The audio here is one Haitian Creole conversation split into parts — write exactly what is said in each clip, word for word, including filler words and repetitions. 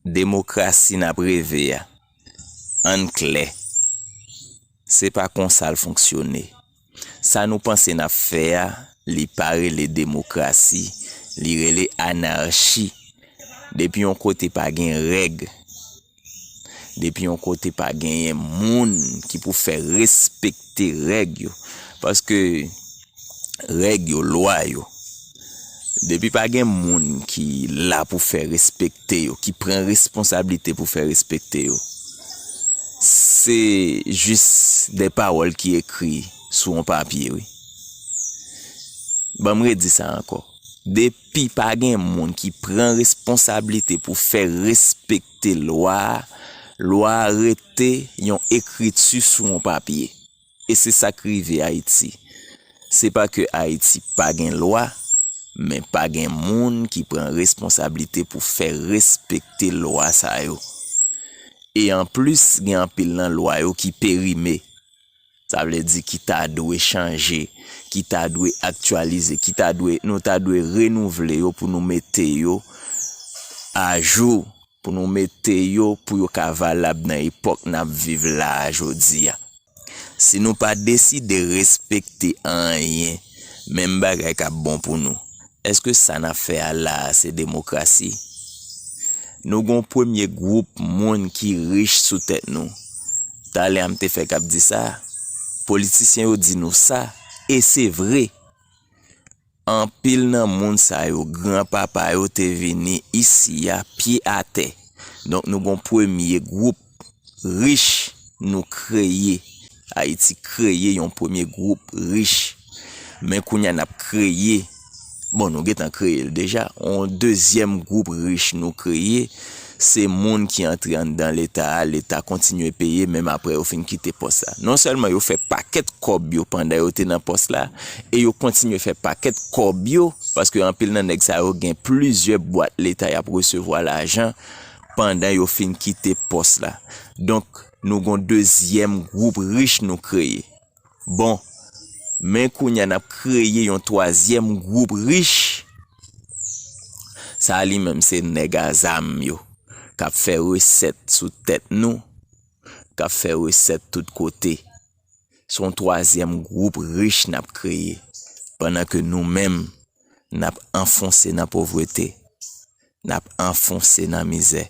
Demokrasi n ap reve a, ann klè, se pa konsa l fonksyone. Sa nou panse n ap fè a, li pa rele demokrasi, li rele anachi. Depi yon kote pa gen règ, depi yon kote pa genyen moun ki pou fè respekte règ yo, paske règ yo, lwa yo, depi pa gen moun ki la pou fè respekte yo, ki pran responsablite pou fè respekte yo, se jis de pawòl ki ekri sou yon papye, wi. Ban m redi sa ankò. Depi pa gen moun ki pran responsablite pou fè respekte lwa a, lwa a rete yon ekriti sou yon papye. E se sa k rive Ayiti. Se pa ke Ayiti pa gen lwa, men pa gen moun ki pran responsablite pou fè respekte lwa sa yo. E anplis, gen anpil nan lwa yo ki perime. Sa vle di ki ta dwe chanje, ki ta dwe aktyalize, ki ta dwe, nou ta dwe renouvle yo pou nou mete yo ajou, pou nou mete yo pou yo ka valab nan epòk n ap viv la a jodi a. Si nou pa deside respekte anyen, menm bagay k ap bon pou nou, èske sa n ap fè a la a se demokrasi? Nou gon premye gwoup moun ki rich sou tèt nou. Talè a m te fèk ap di sa, politisyen yo di nou sa, e se vre. Anpil nan moun sa yo, granpapa yo te vini isi a pye atè. Donk, nou gon premye gwoup rich nou kreye. Ayiti kreye yon premye gwoup rich. Men kounye a n ap kreye, bon, nou gentan kreye l deja, yon dezyèm gwoup rich nou kreye, se moun ki antre anndan Leta a, Leta kontinye peye, menm apre yo fin kite pòs la. Non sèlman yo fè pakèt kòb yo pandan yo te nan pòs la, e yo kontinye fè pakèt kòb yo, paske anpil nan nèg sa yo gen plizyè bwat Leta y ap resevwa lajan pandan yo fin kite pòs la. Donk, nou gon dezyèm gwoup rich nou kreye. Bon, men kounye a n ap kreye yon twazyèm gwoup rich. Sa li menm se nèg a zam yo, k ap fè resèt sou tèt nou, k ap fè resèt tout kote. Se yon twazyèm gwoup rich n ap kreye, pandan ke nou menm, n ap anfonse nan povrete, n ap anfonse nan mizè.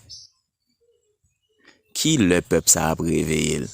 Ki lè pèp sa ap reveye l?